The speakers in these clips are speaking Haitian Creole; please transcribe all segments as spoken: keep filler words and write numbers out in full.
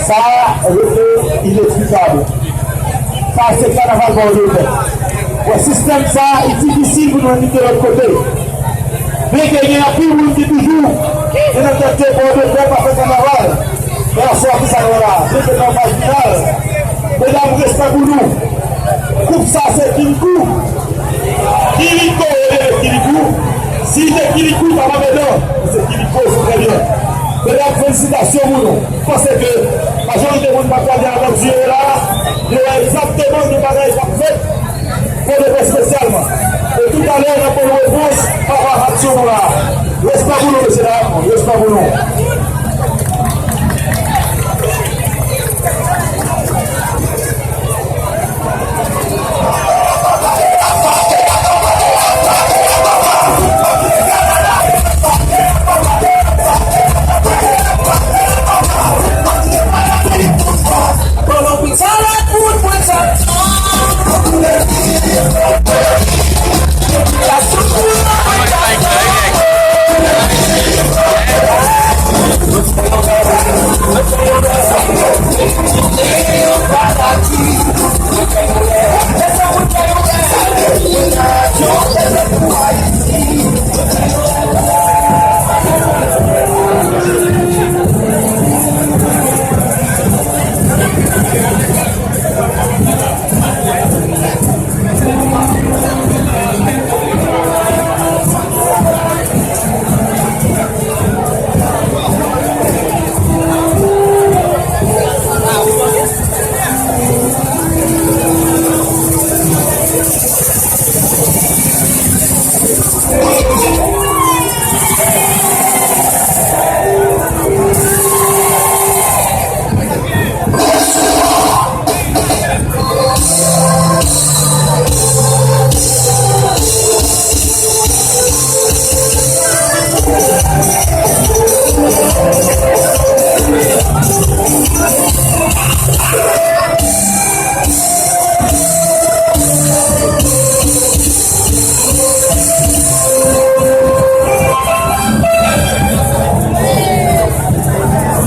Sa a rete inesplikab. Sa a se kanaval Bòdepè. Bon, sistèm sa a, li difisil pou nou kite lòt kote. Byenke gen anpil moun ki toujou gen nan tèt yo Bòdepè pa fè kanaval. Men aswè a, ki sa nou la? Byenke nan faz final, medam, respè pou nou. Koup sa se Kirikou. Kirikou, yo rele Kirikou. Si se Kirikou, pa pa medan. Se Kirikou, se trè byen. Medam, felisitasyon pou nou. M panse ke majorite moun k ap gade avèk zye yo la, yo wè egzakteman de bagay k ap fèt. Fò de fè espesyalman. E toutalè, n ap ban nou repons pa rapò ak aksyon nou la. Respè pou nou, mesye dam. Respè pou nou.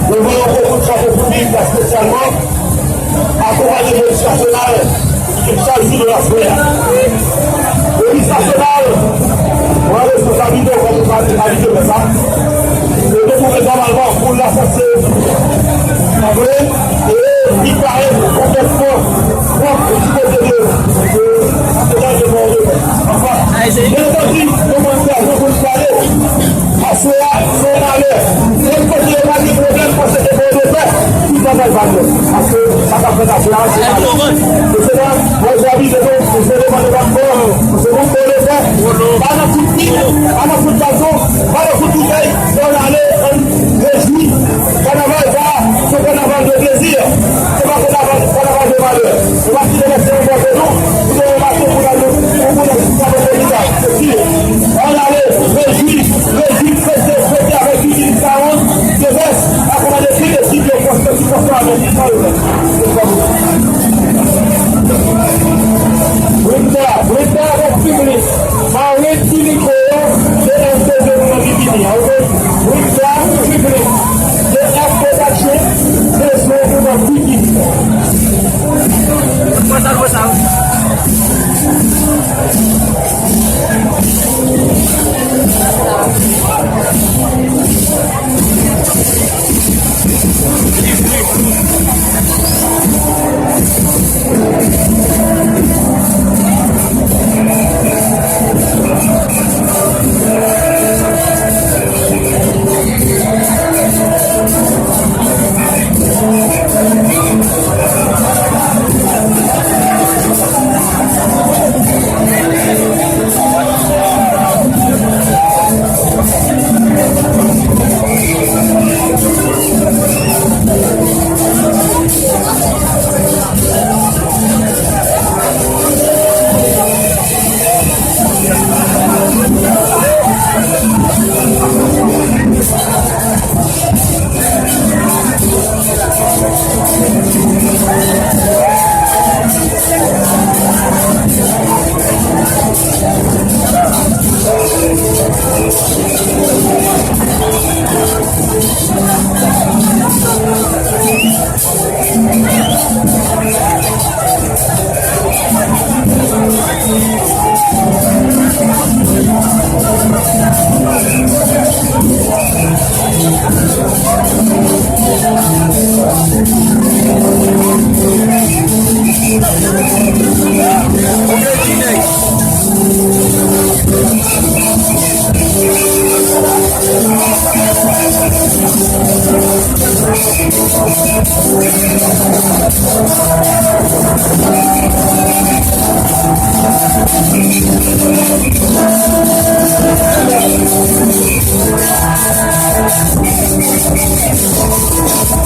Nou voye yon gwo kout chapo pou Bib la espesyalman, akonpaye Polis Nasyonal ki chak jou nan laswè a. Polis Nasyonal, pran responsablite w kòm ou pa te abitye fè sa. E nou pwouve nòmalman moun la sanse, pa vre, e li parèt konplètman pwòp e ki kote de, de, de danje mò de. Anfen, byen antandi, nou konn sa, nou konn pale. Aswè a, se yon malè. Lòt kote yo pa gen pwoblèm paske se Bòdepè ki pa bay valè. Paske sa k ap fèt aswè a, se malè. Mesye dam, mwen, jan m di nou, se devan devan m, se moun Bòdepè. Pa nan kout pik, pa nan kout baton, pa nan kout boutèy. Fò n ale, ann rejwi. Kanaval sa a, se yon kanaval de plezi. Se pa kanaval, kanaval de malè. Se pa kite lè se yon bò de nou, pou nou remake pou n al, pou n al, pou n al, pou n al, Ann ale, rejwi, rejwi, fete, fete avèk Vicky Saron, Deves, akonpaye tout ekip yo, fòs, fòs, fòs, avèk Vicky Saron. Winda, Winda avèk piblik. Marin Tiliko, D F T de nou nan Bikini, ok? Winda, piblik. D F Production, bezwen nou nan Bikini. Mwen sa, mwen sa.